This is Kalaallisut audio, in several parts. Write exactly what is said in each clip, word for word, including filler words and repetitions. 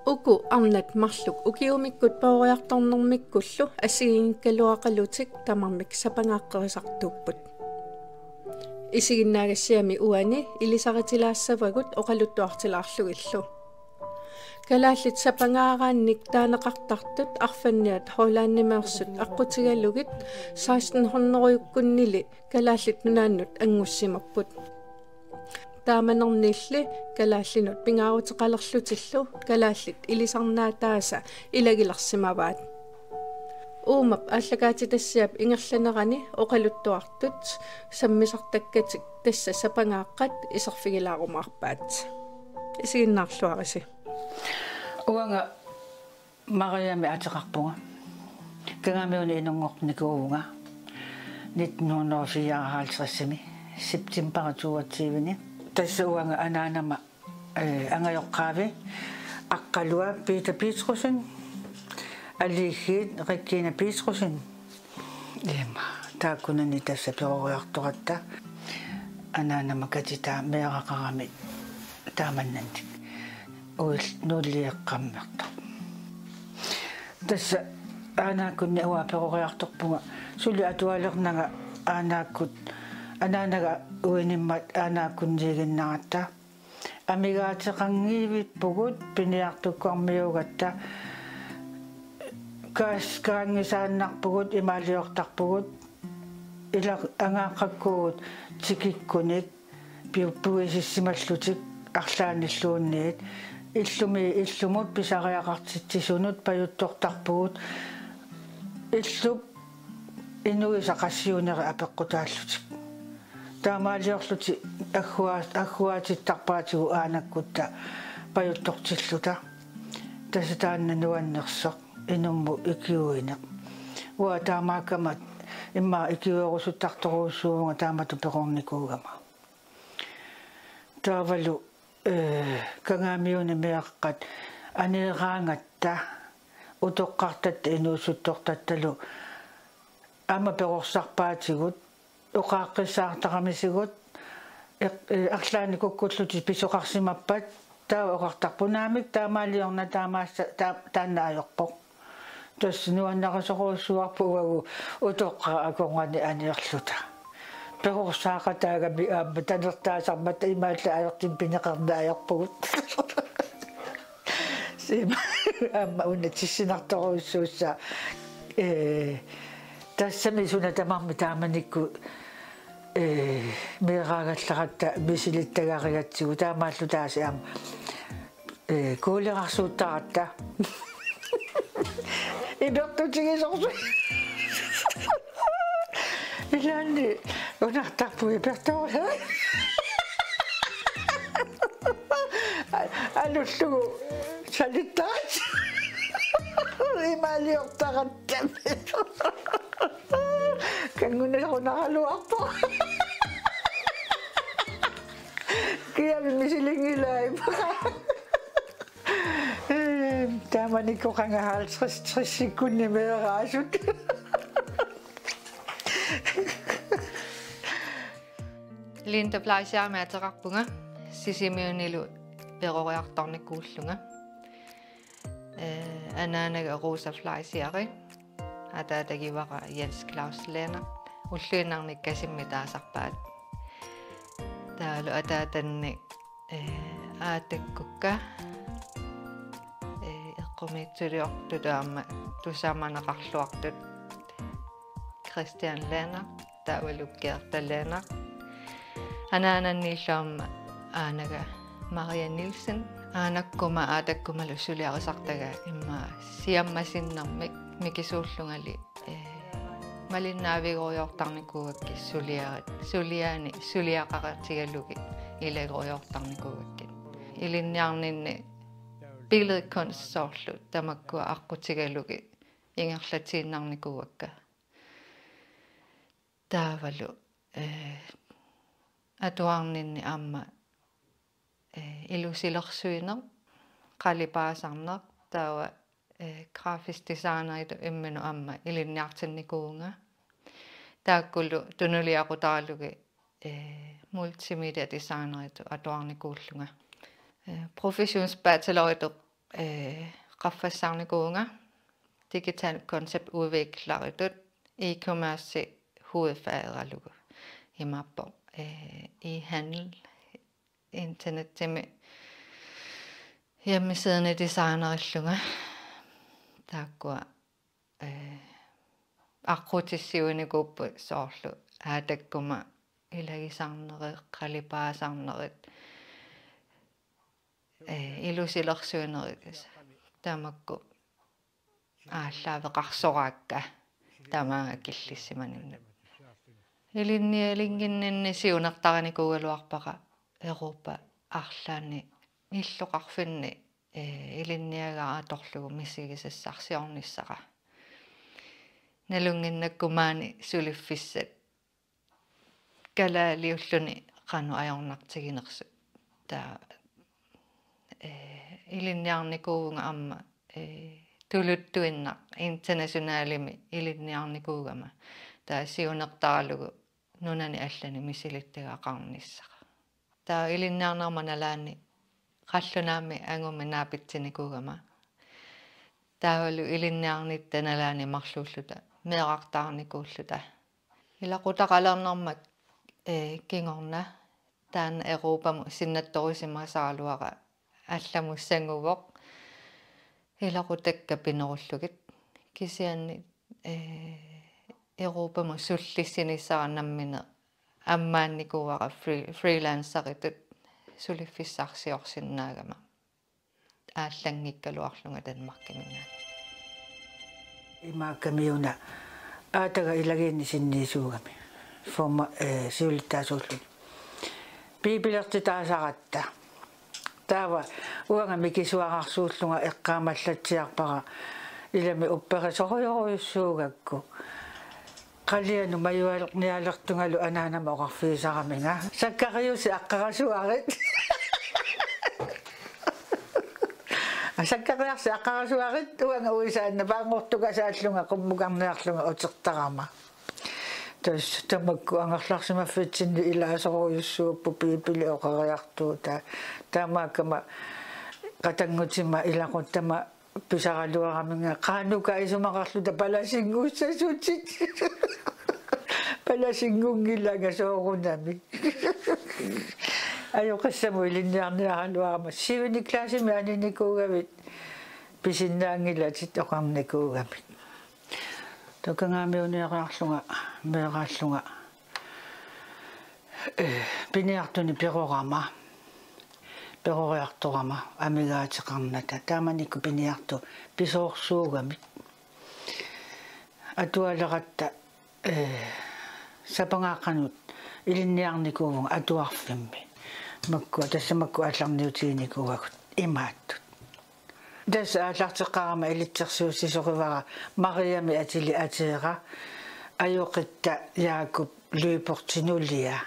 Uku arnat marluk ukiumikkut peroriartornermikkullu assigiinngikkaluaqalutik tamarmik sapangaaqqerisartuupput. Isiginnaagassiami uani ilisaritilaassavagut oqaluttuartilaarlugillu. Kalaallit sapangaaraannik taaneqartartut arfanniat Hollandimeersut aqqutigalugit seksten hundrede-kkunnili Kalaallit Nunaannut anngussimapput. Taamanerniilli kalaallinut pingaaruteqalerlutillu kalaallit ilisarnaataasa ilagilersimavaat. Uumap aallakaatitassiap ingerlanerani oqaluttuartut sammisartakkatik tassa sapangaaqqat iserfigilaarumaarpaat. Isiginnaarluarisi. Uanga Mariamik ateqarpunga. Kangaamiuni inunngornikuuvunga nitten hundrede og fireoghalvtredsimi september toogtyvende. Tassa uanga anaanama, eh, angajoqqaavi aqqalua Peter Petrussen, aliigiit Regina Petrussen. Ima, taakkunani tassa peroriartoratta. Anaanama katitaa meeraqarami taamannannik uil-, nuulieqqammertoq. Tassa aanaakkunni uanga peroriartorpunga suli atualernanga aanaakkut, anaanaga uinimmat aanaakkunniiginnaratta. Amigaateqanngivippugut piniartukkormiuugatta, kaas-, kaanngisaannarpugut, imaaliortarpugut, ila angaaqqakkuugut tikikkunik piuppuisissimallutik arlaannilluunniit, illumi illumut pisariaqartitsisunut pajuttortarpugut, illup inuisa qassiuneri apeqqutaallutik. Taamaaliorlutik aggua-, agguaatittarpaatigut aanakkutta pajuttortilluta. Tassa taanna nuannersoq inummut ikiuineq. Uanga taamaakkama immaqa ikiuerusuttartorujussuuvunga taamatut peqornikuugama. Taavalu, eh, Kangaamiuni meeqqat aneeraangatta utoqqartatta inuusuttortattalu aamma perorsarpaatigut, oqaaqqissaartaramisigut, eq-, eh, arlaannik kukkullutik pisoqarsimappat, taava oqartarput: Naamik, taamaaliorna taamaassa-, taa-, taanna ajorpoq. Tassa nuannarisorujussuuarput uagut utoqqaat akornanni aniarluta. Perorsaaqataagami aamma tanertaasarmata imaallaat ajortumik pineqarneq ajorpugut. Sima aamma una tissinartorujussuussaaq. Ee, tassami suna tamarmi taamanikkut, ee, meeraagallaratta misilittagarigatsigu, taamaallu taasi aamma, ee, kuulerarsuuttaratta. Ipertutigisorsu. Ilaanni unartarpugut ipertoria. Alullugu salittaat. Imaaliortaratta. Kanngunarunaraluarpoq. Kiami misilinngilaat. Taamanikkut qanga halvtreds tressikkunni meeraasut. Linda Fleischermik ateqarpunga, Sisimiunilu peroriartornikuullunga. Eh, anaanaga Rosa Fleischer, ataata kivara Jens Claus Lennert, ulluinnarni Kasimmi taasarpaat. Taavalu ataatanni, eh, aatakkukka, eh, eqqumiitsuliortutut aamma tusamaneqarluartut Christian Lennert, taavalu Gerda Lennert. Anaananniillu aamma aanaga Maria Nielsen. Aanakkuma aatakkuma suliarisartaga immaqa siammasinnermik mikisuullungali, eh, malinnaavigerujoortarnikuugakkit suliarit, suliaani suliaqaratigalugit ilagerujoortarnikuugakkit. Ilinniarninni billedkunst soorlu tamakkua aqqutigalugit ingerlatiinnarnikuuakka. Taavalu, eh, atuarninni aamma, eh, ilusilersuineq, qalipaasarneq, taava, eh, grafisk designeritut imminut aamma ilinniartinnikuuvunga. Taakkulu tunuliaqutaralugit, eh, multimedia designeritut atuarnikuullunga. Eh, professionsbacheloritut eh, qaffassaarnikuuvunga digital concept udviklerittut e-commerce hovedfageralugu. Imaappoq, eh, e-handel, internettimi hjemmesideni designerillunga. Taakkua, eh, aqqutissiuinikuupput soorlu aatakkuma ilagisarnerit, qalipaasarnerit, eh, ilusilersuinerit, tamakku aallaaveqarsoraakka tamaanga killissimanunnik. Ilinnialinnginninni siunertarinikuugaluarpara Europa arlaanni illoqarfinni, eh, ilinniagara atorlugu misigisassarsiornissara. Nalunnginnakku maani suliffissat kalaaliulluni qanoq ajornartiginersut. Taava, eh, ilinniarnikuuvunga aamma, eh, tuluttuinnaq internationalimi ilinniarnikuugama. Taava siunertaralugu nunani allani misilittagaqarnissara. Taava ilinniarnerma nalaani qallunaami angummi naapitsinikuugama. Taavalu ilinniarnitta nalaani marluulluta, meerartaarnikuulluta. Ilaqutaqalernerma, eh, kingorna taanna Europamut sinnattorisimasaraluara allamussannguvoq ilaqutakka pinorullugit. Kisianni, eh, Europamut sullissinissara nammineq ammaannikuuara free-, freelanceritut suliffissarsiorsinnaagama aallanngikkaluarlunga Danmarkiminngaanniit. Imaakkamiuna aataga ilagiinni sinniisuugami. Forma, eh, siulittaasuulluni. Biibilertitaasaratta. Taava uanga mikisuararsuullunga eqqaamallatsiarpara ilami upperisorujorujussuugakku. Qalianut majuarnialertungalu anaanama oqarfigisaraminga. Sakkariusi aqqarasuarit. Sakkariarsi aqqarasuarit uanga uisaanna paanngortukasaallunga qummukarniarlunga utertarama. Tassa tamakku angerlarsimaffitsinni ilaasorujussuupput Biibili oqariartuutaa. Taamaakkama qatanngutima ilaquttama pisaraluaraminga qaanuka isumaqarluta palasinngussasutit. Palasinngunngilanga soorunami. Ajoqissamut ilinniarniaraluarama syvende klassimi aninikuugavit pisinnaanngilatit oqarnikuugamik. Takangaamiuniariarlunga meeraallunga, eh, piniartunik perorama, peroriartorama amigaateqarnata. Taamanikkut piniartut pisoorsuugamik. Atualeratta, eh, sapangaaqqanut ilinniarnikuuvunga atuarfimmi. Makkua, tassa makku aallarniutiginikuuagut imaattut. Tassa aallarteqqaarama ilitsersuussisorivara Mariami atili ateera ajoqitta Jaakup Lybertip nulia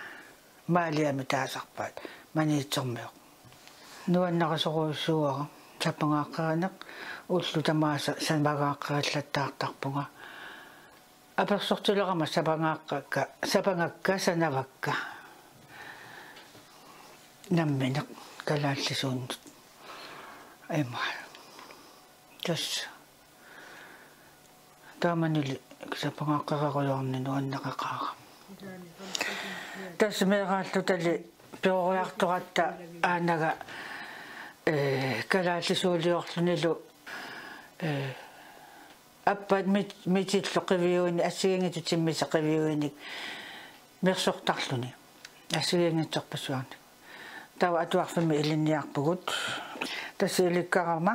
Maaliami taasarpaat Maniitsormioq. Nuannarisorujussuuara sapangaaqqerineq, ullut tamaasa sapangaaqqerillattaartarpunga. Apersortilerama sapangaaqqakka, sapangakka sanavakka nammineq kalaallisuunnut. Ima. Tassa. Taamanili sapangaaqqererujoornini nuanneqaqaara. Tassa meeraallutali peroriartoratta aanaga, eh, kalaallisuuliorlunilu, eh, appat mit-, mitillu qiviuini assigiinngitsut timmisat qiviuinik mersortarluni. Assigiinngitsorpassuarnik. Taava atuarfimmi ilinniarpugut. Tassa ilikkarama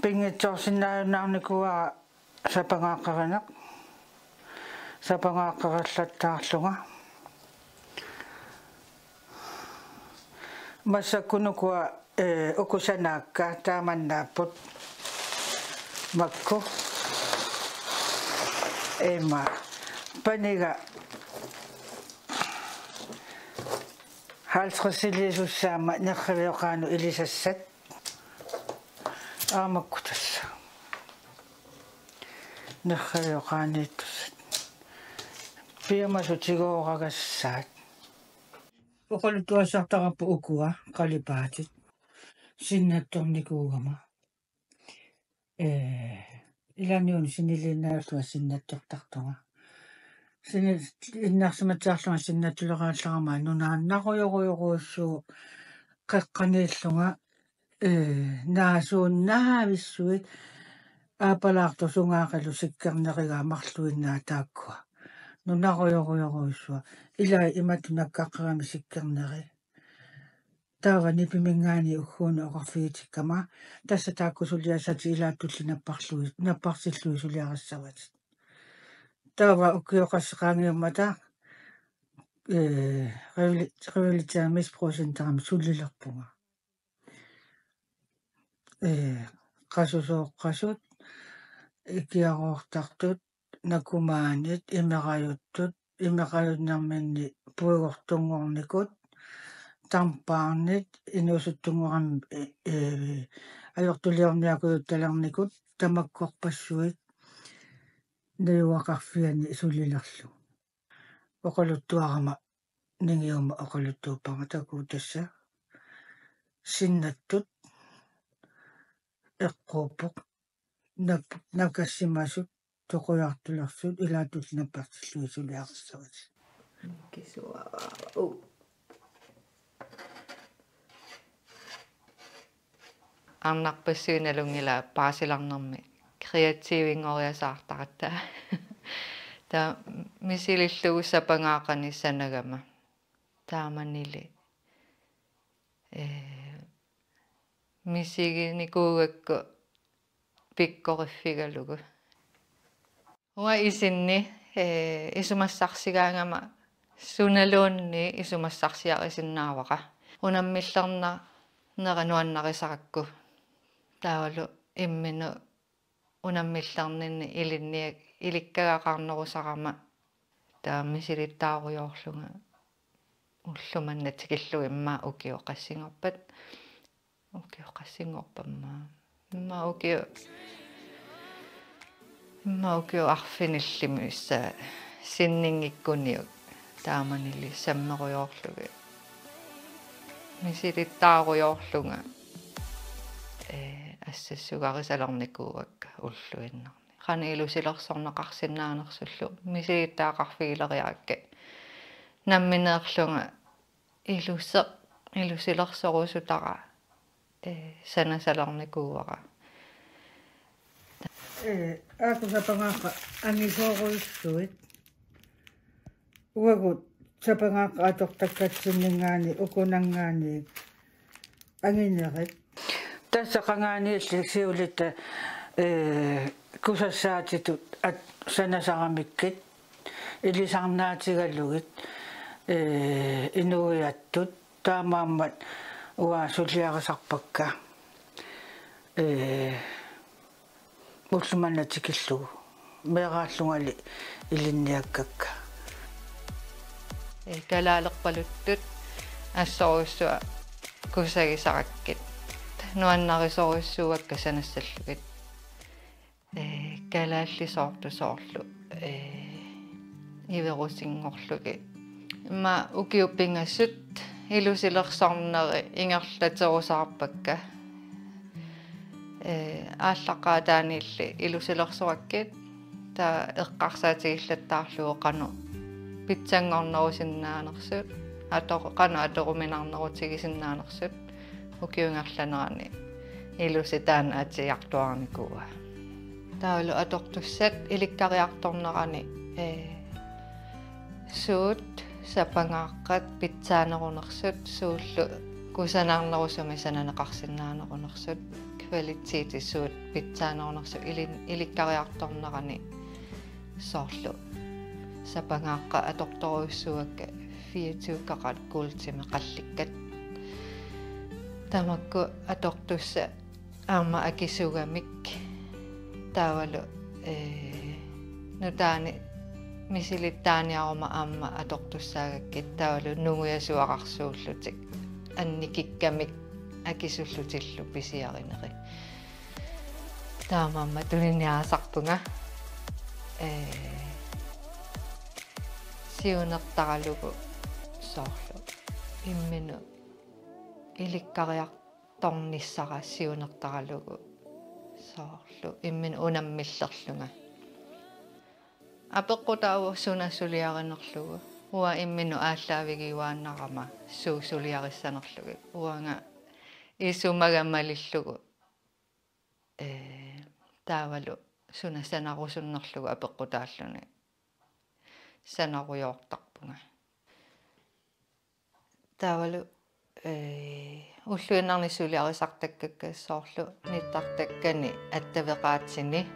pinngitsoorsinnaajunnaarnikuuara sapangaaqqerineq. Sapangaaqqerillattaarlunga. Massakkut ukua, eh, uku sanaakka taamannaapput makku. Ima paniga halvtredsiliisussaammat nerrivioqaanut ilisassat. Aamakku tassa. Nerrivioqaaniittussat. Piumasut tigooragassaat. Oqaluttuassartaqarput ukua qalipaatit. sinnattornikuugama. Ee, ilaanniuna siniliinnarlunga sinnattortartunga. Sini-, innarsimatsiarlunga sinnattuleraallarama nunaannarujorujorujussuuvoq qeqqaniillunga, ee, naasuunnavissuit aappalaartoq sungaaqilu sikkernerigaa marluinnaat taakkua. Nunarujorujorujussuaq. Ilai imatut nakkaqqerami sikkerneri. Taava nipiminngaanniit ugguuna oqarfigitikkama, tassa taakku suliassatit ilaattulli napparlui-, napparsillugit suliarissavatit. Taava ukioqassip qaangiummata, ee, revali-, rehabiliteringsmisbrugscenterimi sulilerpunga. Ee, qasusooqqasut, ikiaroortartut, narkomanit, imerajuttut, imerajunnerminni puigortunngornikut, tarmbarnit, inuusuttunngoramik, ee, ee, ajortuliorniakujuttalernikut, tamakkorpassuit najugaqarfianni sulilerlugit. Oqaluttuarama ningiuma oqaluttuuppama takuuk tassa sinnattut eqquuppoq, nak-, nakassimasut toqujartulersut ilaattulli napparsillugit suliarissavatit. Kisuaa. Uu. Arnarpassuit nalunngilaat paasilernermi kreativinngoriasaartaratta. Taava misilillugu sapangaaqqanik sanagama. Taamanili, ee, misiginikuugakku pikkoriffigalugu. Uanga isinni, ee, isumassarsigaangama sunaluunniit isumassarsiarisinnaavara. Unammillernera nuannarisarakku. Taavalu imminut unammillerninni ilinniak-, ilikkagaqarnerusarama taava misilittaarujoorlunga ulloq manna tikillugu immaqa ukioq qassinngorpat, ukioq qassinngorpamma. Immaqa ukioq, immaqa ukioq arfinillit missaa sinninngikkuniuk taamanili sammerujoorlugit. Misilittaarujoorlunga, ee, assassugarisalernikuuakka ulluinnarni. Qanoq ilusilersorneqarsinnaanersullu misilittagaqarfigileriarakku nammineerlunga iluseq, ilusilersorusutara, ee, sanasalernikuuara. Ee, aaku sapangaaqqat angisoorujussuit. Uagut sapangaaqqat atortakkatsinninngaanniit ukunanngaanniit anginerit. Tassa qangaaniilli siulitta, ee, kusassaatitut at-, sanasaramikkit ilisarnaatigalugit, ee, inuiattut taamaammat uanga suliarisarpakka, ee, ulloq manna tikillugu meeraallungali ilinniakkakka. Ee, kalaalerpaluttut assorujussuaq kusagisarakkit. Nuannarisorujussuuakka sanassallugit. Ee, kalaallisoortut soorlu, ee, iverusinngorlugit. Immaqa ukiut pingasut ilusilersornerit ingerlaterusaarpakka. Ee, aallaqqaataaniilli ilusilersorakkit, taava eqqarsaatigillattaarlugu qanoq pitsanngornerusinnaanersut, ator-, qanoq atoruminarnerutigisinnaanersut, ukiup ingerlanerani ilusi taanna atigartuarnikuua. Taavalu atortussat ilikkariartornerani, ee, suut sapangaaqqat pitsaanerunersut, suullu kusanarnerusumik sananeqarsinnaanerunersut, kvaliteti suut pitsaanerunersut ilin-, ilikkariartornerani soorlu sapangaaqqat atortorujussuuakka fireogtyve karat kuultimik qallikkat. Tamakku atortussat aamma akisugamik taavalu, ee, nutaanik misilittaaniaruma aamma atortussaagakkit taavalu nungujasuararsuullutik annikikkamik akisullutillu pisiarinerit. Taamaammat tuniniaasarpunga, ee, siunertaralugu soorlu imminut ilikkariar-, tornissara siunertaralugu soorlu imminut unammillerlunga. Apeqqutaavoq suna suliarinerlugu. Uanga imminut aallaavigiuaannarama suut suliarissanerlugit. Uanga isumaga malillugu. Ee, taavalu suna sanarusunnerlugu apeqqutaalluni sanarujoortarpunga. Taavalu, ee, ulluinnarni suliarisartakkakka soorlu nittartakkani attaveqaatsini,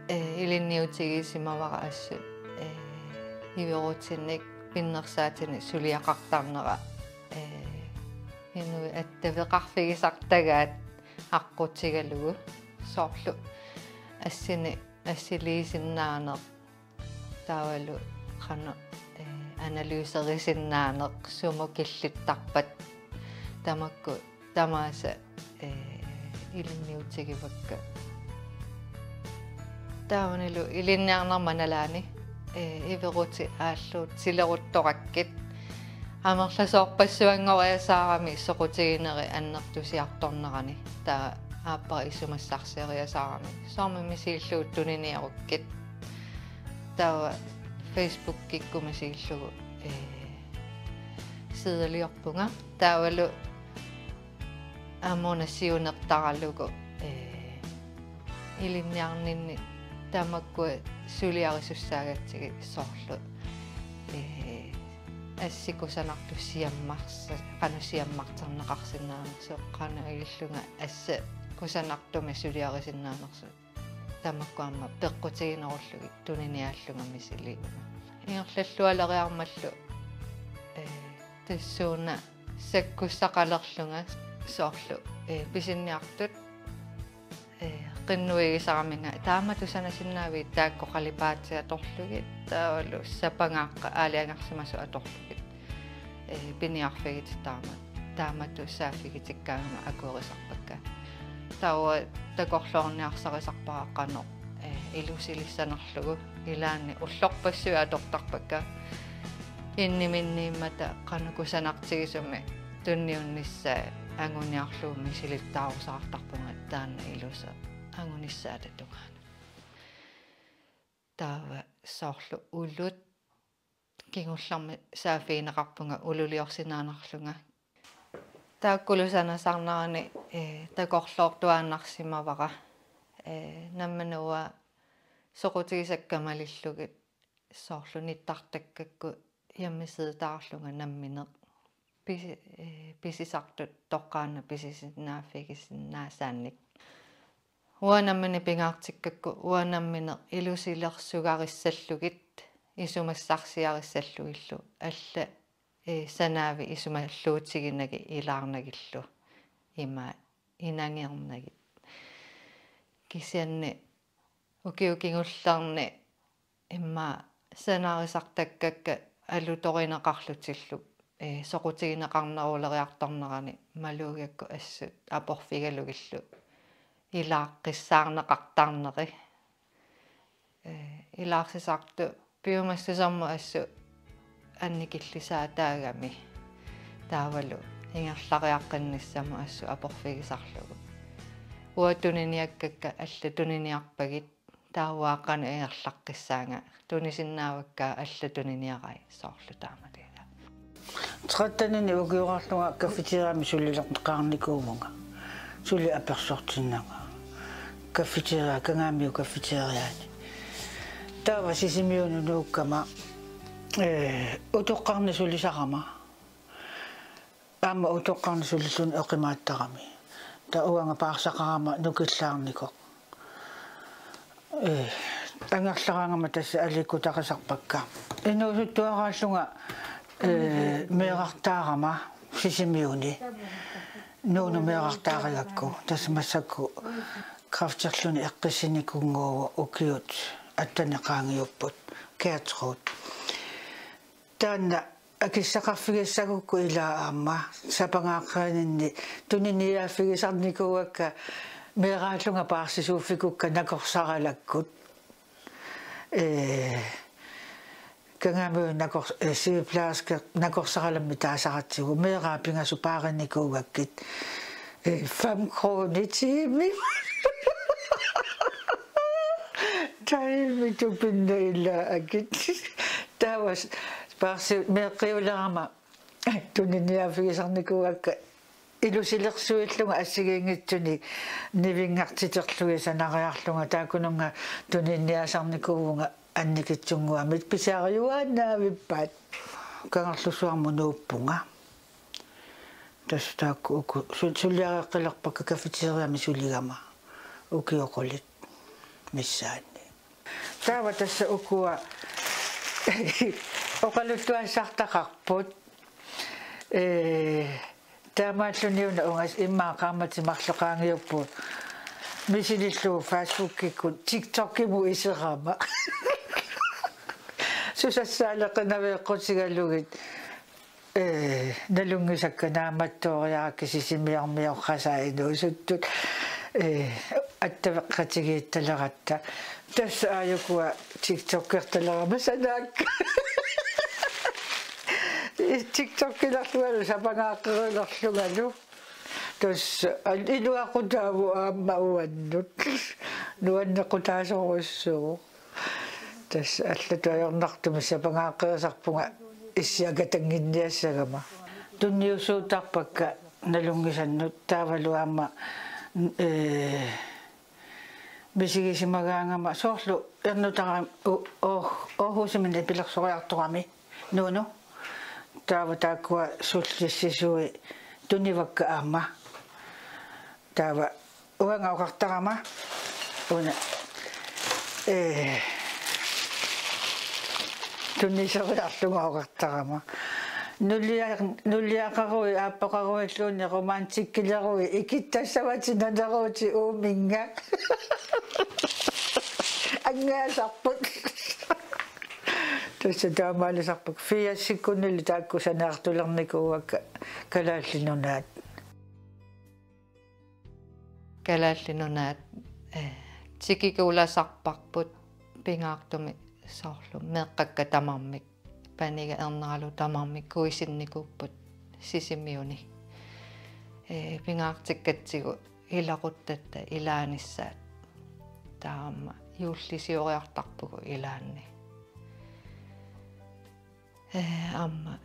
ee, ilinniutigisimavara assut, ee, iverutinik pinnersaatinik suliaqartarnera, ee, inuit attaveqarfigisartagaat aqqutigalugu soorlu assini assiliisinnaaneq taavalu qanoq, ee, analyserisinnaaneq sumut killittarpat tamakku tamaasa, ee, ilinniutigivakka. Taavanilu ilinniarnerma nalaani, ee, iverutit aalluutileruttorakkit amerlasoorpassuanngoriasaarami soqutigineri annertusiartornerani taava aappara isumassarsioriasaarami soormi misiillugu tuniniarukkit. Taava Facebookikkut misiillugu, ee, sideliorpunga. Taavalu aamma una siunertaralugu, ee, ilinniarninni tamakkua suliarisussaagatsigit soorlu, ee, assi kusanartumik siammarsa-, qanoq siammarterneqarsinnaanersoq, qanoq ilillunga assi kusanartumik suliarisinnaanersoq. Tamakku aamma peqqutiginerullugit tuniniaallunga misiliivunga. Ingerlallualeriarmallu, ee, tassuuna sakkussaqalerlunga soorlu, ee, pisiniartut, ee, qinnuigisaraminga taamatut sanasinnaaviit taakku qalipaatit atorlugit taavalu sapangaaqqat aalajangersimasut atorlugit, ee, piniarfigitit taama-, taamatut saaffigitikkaangama akuerisarpakka. Taava takorloorniarsarisarpara qanoq, ee, ilusilissanerlugu ilaanni ullorpassuit atortarpakka. Inniminniimmata qanoq kusanartigisumik tunniunnissaa anguniarlugu misilittaarusaartarpunga taanna ilusa angunissaata tungaanut. Taava soorlu ulut kingullermik saaffigineqarpunga ululiorsinnaanerlunga. Taakkulu sanasarnerani, ee, takorloortuaannarsimavara. Ee, nammineq uanga soqutigisakka malillugit soorlu nittartakkakku hjemmesidetaarlunga nammineq. Pisi-, ee, pisisartut toqqaannaq pisisinnaaffigisinnaasaannik. Uanga nammineq pingaartikkakku uanga nammineq ilusilersugariassallugit isumassarsiarissallugillu allat, ee, sanaavik isumalluutiginagit ilaarnagillu ima inangiinnagit. Kisianni ukiut kingullerni immaqa sanarisartakkakka alutorineqarlutillu, ee, soqutigineqarneruleriartornerani maluugakku assut aporfigalugillu ilaaqqissaarneqartarneri. Ee, ilaarsisartut piumassusermut assut annikillisaataagami taavalu ingerlariaqqinnissamut assut aporfigisarlugu. Uanga tuniniakkakka allat tuniniarpagit taava uanga qanoq ingerlaqqissaanga, tunisinnaavakka allat tuniniarai soorlu taamaalilluta. Tretteninik ukioqarlunga cafeteriami sulileqaarnikuuvunga. Suli apersortinnanga. Cafeteria, Kangaamiut cafeteriaani. Taava Sisimiunut nuukkama, ee, utoqqarnik sulisarama. Aamma utoqqarnik sulilluni oqimaattarami. Taava uanga paarsaqarama nukillaarnikoq. Ee, angerlaraangama tassa aliikkutarisarpakka. Inuusuttuaraallunga, ee, meerartaarama Sisimiuni. Nuunu meerartaarigakku. Tassa massakkut kræfterluni eqqissinikuunnguuvoq ukiut atten qaangiupput. Gertrud. Taanna akissaqarfigissagukku ilaa aamma sapangaaqqaninni tuniniaaffigisarnikuuakka meeraallunga paarsisuuffikukka nakorsaralakkut. Ee, Kangaamiut nakor-, ee, sygeplejerske nakorsaralammi taasaratsigu meeraa pingasut paarinikuugakkit. Fem kroner tiimi. Taimi tupinna ila akit. Taava paarsi meeqqiulerama tuniniaaffigisarnikuuakka ilusilersuillunga assigiinngitsunik nivinngartiterlugit sanariarlunga taakkununnga tuniniaasarnikuuvunga annikitsunnguamik pisiariuaannaavippaat. Kangerlussuarmut nuuppunga. Tassa taakku uku su-, suliareqqilerpakka cafeteriami suligama. Ukioqqulit missaanni. Taava tassa ukua oqaluttuassartaqarput. Ee, taamaalluniuna ungas immaqa qaammatit marluk qaangiupput. Misilillugu Facebookikkut TikTokimut iserama. Susassaaleqinaveeqqutigalugit. Ee, nalunngisakka naammattooriarakku Sisimiormiorrasai inuusuttut, ee, attaveqatigiittaleratta. Tassa aajukua TikTokertalerama sanaakka. TikTokilerlungalu sapangaaqqerilerlungalu. Tassa al-, iluaqutaavoq aamma uannut. Nuannequtaasorujussuuvoq. Tassa allatut ajornartumik sapangaaqqerisarpunga issiakatannginniassagama. Tunniussuuttarpakka nalunngisannut taavalu aamma, ee, misigisimagaangama soorlu ernutara-, u-, Aar-, Aarhusimi nipilersoriartorami Nuunu. Taava taakkua sullissisui tunivakka aamma. Taava uanga oqartarama. Una. Ee. Tunisoriarlunga oqartarama. Nulia-, nuliaqaruit, aappoqaruilluunniit romantikkileruit, ikittassavatit naneruutit uuminnga. Angaasarput. Tassa taamaalisarpakka. Fiasikkunnilu taakku sanaartulernikuuakka Kalaallit Nunaat. Kalaallit Nunaat, eh, tikikuulasarparput pingaartumik soorlu meeqqakka tamarmik, paniga erneralu tamarmik kuisinnikuupput Sisimiuni. Eh, pingaartikkatsigu ilaquttatta ilaanissaat. Taava aamma juullisioriartarpugut ilaanni. Eh, aamma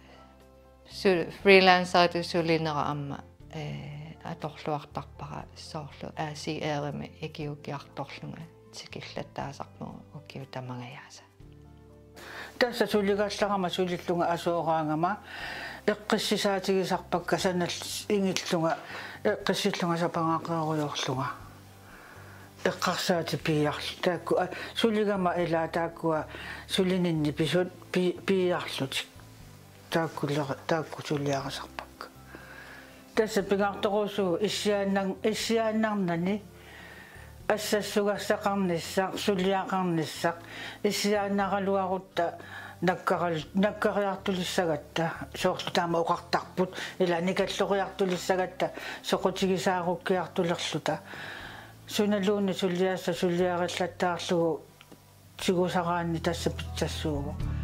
su-, freelanceritut sulinera aamma, eh, atorluartarpara soorlu A C R-imi ikiuukkiartorlunga tikillattaasarpugut ukiut tamangajaasa. Tassa suligallarama sulillunga asooraangama eqqissisaatigisarpakka sanal-, ingillunga eqqissillunga sapangaaqqerujoorlunga. Eqqarsaatit piiarl-, taakku, a, suligama ilaa taakkua sulininni pisut pi-, piiarlutik. Taakku lera-, taakku suliarisarpakka. Tassa pingaartorujussuuvoq issiaannar-, issiaannarnani assassugassaqarnissaq, suliaqarnissaq, issiaannaraluarutta nakkaral-, nakkariartulissagatta, soorlu taama oqartarput, ila nikalloriartulissagatta, soqutigisaarukkiartulerluta. Sunaluunniit suliassaq suliarillattaarlugu tigusaraanni tassa pitsassuuvoq.